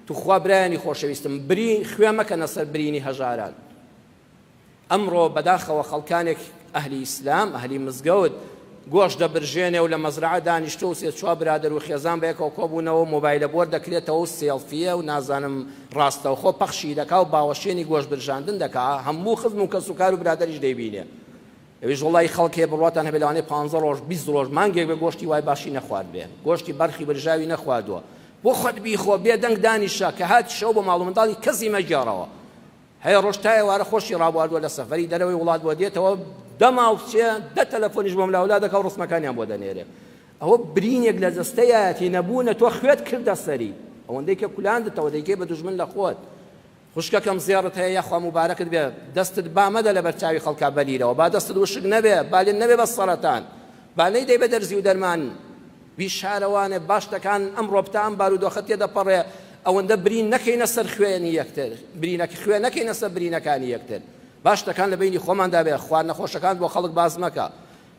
توخوا برایانی خۆشەویستم برین خوێ مەکەنە سەر برینی هەژاران. ئەمڕۆ بەداخەوە خەڵکانێک ئەهلی ئیسلام، ئەهلی مزگەوت، گۆشت دەبرژێنێ و لە مەزرەعە دانیشتووە و سێ چوار برادەر و خێزان بەیەکەوە کۆبوونەوە و مۆبایلە بۆر دەکرێتەوە و سێڵفییە و نازانم ڕاستەوخۆ پەخشی دەکا و باوەشێنی گۆشت برژاندن دەکا، هەموو خزم و کەسوکار و برادەریش دەیبینێ. ئەویش وەڵایی خەڵک هەیە بڕواتان هەبێ لەوانەیە پانزە ڕۆژ، 20 ڕۆژ، مانگێک بێ گۆشتی وای باشی نەخواردبێ، گۆشتی بەرخی برژاوی نەخواردووە. بۆ خۆت بیخۆ، بێدەنگ دانیشە، کە هاتیشەوە بۆ ماڵ و منداڵی کەسی مەگێڕەوە. هەیە ڕۆژ تا ئێوارە خۆشی ڕابواردووە لە سەفەری دەرەوەی وڵات بۆ دێتەوە دە ماڵ بچێ دە تەلەفۆنیش بۆم لاولا دەکا و ڕسمەکانیان بۆ دەنێرێ ئەوە برینێک لە جەستەیەتی نەبوونە تۆ خوێت کردە سەری ئەوەندەی کە کولاندتەوە دەیکەی بە دوژمن لە خۆت خوشکەکەم زێڕت هەیە یاخوا موبارەکت بێ دەستت با مەدە لەبەر چاوی خەڵکا بەلیرەوە با دەستت وشک نەبێ با لێت نەبێ بە سەرەتان با نەیدەی بە دەرزی و دەرمان بیشارەوانێ با شتەکان ئەمڕۆ بتا ئەم بارودۆخە تێدەپەڕێ ئەوەندە برین نەکەینە سەر خوێنی یەکتر برینەک خوێ نەکەینە سەر برینەکانی یەکتر با شتەکان لە بینی خۆماندا بێ خواردنە خۆشەکان بۆ خەڵک باس مەکە.